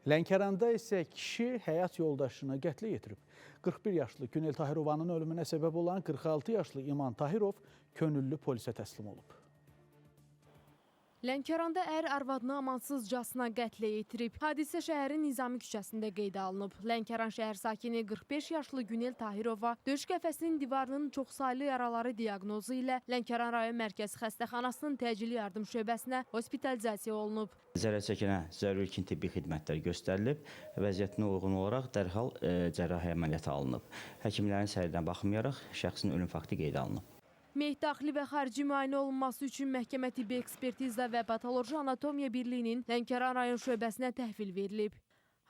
Lənkəranda isə kişi həyat yoldaşını qətlə yetirib. 41 yaşlı Günel Tahirovanın ölümünə səbəb olan 46 yaşlı İman Tahirov könüllü polisə təslim olub. Lənkəranda ər arvadını amansızcasına qətlə yetirib. Hadisə şəhərin Nizami küçəsində qeydə alınıb. Lənkəran şəhər sakini 45 yaşlı Günel Tahirova döş qəfəsinin divarının çoxsaylı yaraları diaqnozu ilə Lənkəran rayon Mərkəzi Xəstəxanasının təcili yardım şöbəsinə hospitalizasiya olunub. Zərər çəkənə zəruri ilkin tibbi xidmətlər göstərilib, vəziyyətinə uyğun olaraq dərhal cərrahi əməliyyata alınıb. Həkimlərin səyinə baxmayaraq şəxsin ölüm faktı qeydə alınıb. Meyit daxili və xarici müayinə olunması üçün məhkəmə tibbi ekspertiza və patoloji anatomiya birliyinin Lənkəran rayon şöbəsinə təhvil verilib.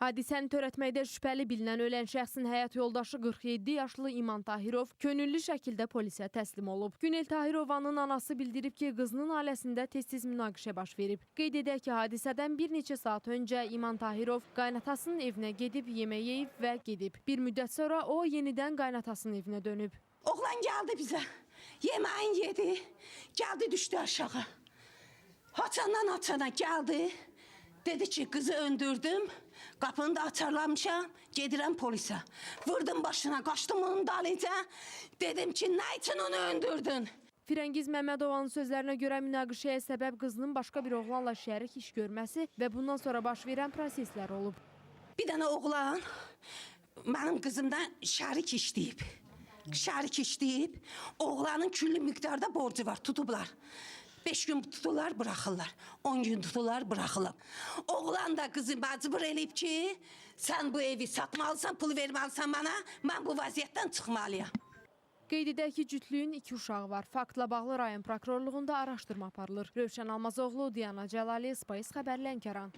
Hadisəni törətməkdə şübhəli bilinən ölən şəxsin həyat yoldaşı 47 yaşlı İman Tahirov könüllü şəkildə polisə təslim olub. Günel Tahirovanın anası bildirib ki, qızının ailəsində tez-tez münaqişə baş verib. Qeyd edək ki, hadisədən bir neçə saat öncə İman Tahirov qaynatasının evinə gedib yemək yeyib və gedib. Bir müddət sonra o yenidən qaynatasının evinə dönüb. Oğlan gəldi bizə. Yeməyin yedi. Gəldi düşdü aşağı. Haçandan haçana gəldi. Dedi ki, qızı öldürdüm. Qapını da açarlamışam. Gedirəm polisə. Vurdum başına, qaçdım onun dalınca. Dedim ki, nə üçün onu öldürdün? Firəngiz Məmmədovanın sözlərinə görə münaqişəyə səbəb qızının başqa bir oğlanla şərik iş görməsi və bundan sonra baş verən proseslər olub. Bir dənə oğlan mənim qızımdan şərik işləyib. Şərik işləyib. Oğlanın küllü miqdarda borcu var, tutublar. 5 gün tuturlar, bıraxırlar. 10 gün tuturlar, bıraxırlar. Oğlan da qızı məcbur eləyib ki, sən bu evi satmalısan, pul verməlisən mənə, mən bu vəziyyətdən çıxmalıyam. Qeyd edək ki, cütlüyün 2 uşağı var. Faktla bağlı rayon prokurorluğunda araşdırma aparılır. Rövşən Almazoğlu, Diana Cəlali, Space Xəbər, Lənkəran.